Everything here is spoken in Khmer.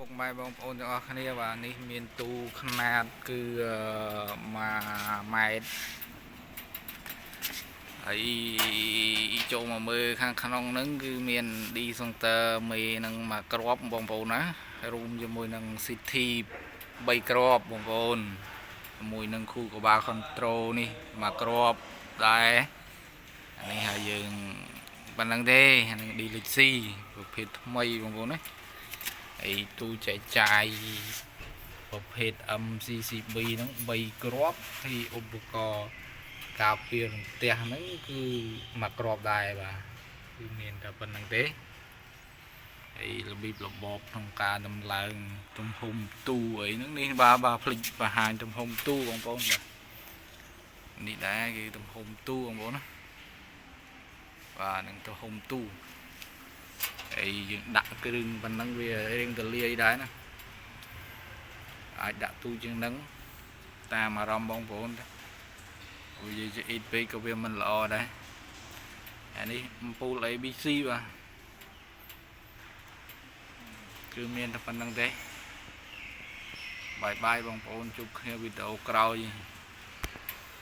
ពុកម៉ែបងប្អូនទាំងអស់គ្នាបាទនេះមានទូខ្នាតគឺ1ម៉ែត្រហើយចូលមកមើលខាងក្នុងហ្នឹងគឺមាន disjoncteur មេនឹងមួយគ្រាប់បងប្អូនណារួមជាមួយនឹង City 3គ្រាប់បងប្អូនជាមួយនឹងខួរក្បាល control នេះមួយគ្រាប់ដែរអានេះហើយយើងប៉ុណ្្នឹងទេអានឹង DLC ប្រភេទថ្មីបងប្អូនណាហើយទូចែកចាយប្រភេទ MCCB ហ្នឹង3គ្រាប់ហើយឧបករណ៍ការពាររន្ទះហ្នឹងគឺមួយគ្រាប់ដែរបាទគឺមានតែប៉ុណ្្នឹងទេហើយរបៀបរបបក្នុងការដំឡើងទំហំទូអីហ្នឹងនេះបាទបាទភ្លេចបង្ហាញទំហំទូបងប្អូនបាទនេះដែរគឺទំហំទូបងប្អូនណាបាទនឹងទំហំទូហើយយើងដាក់គ្រឿងប៉ុណ្ណឹងវារៀងទលាយដែរណាអាចដាក់ទូជាងហ្នឹងតាមអារម្មណ៍បងប្អូនទេព្រោះយើងជាអ៊ីតពេកក៏វាមិនល្អដែរអានេះអំពូល ABC បាទគឺមានតែប៉ុណ្្នឹងទេបាយបាយបងប្អូនជួបគ្នាវីដេអូក្រោយ។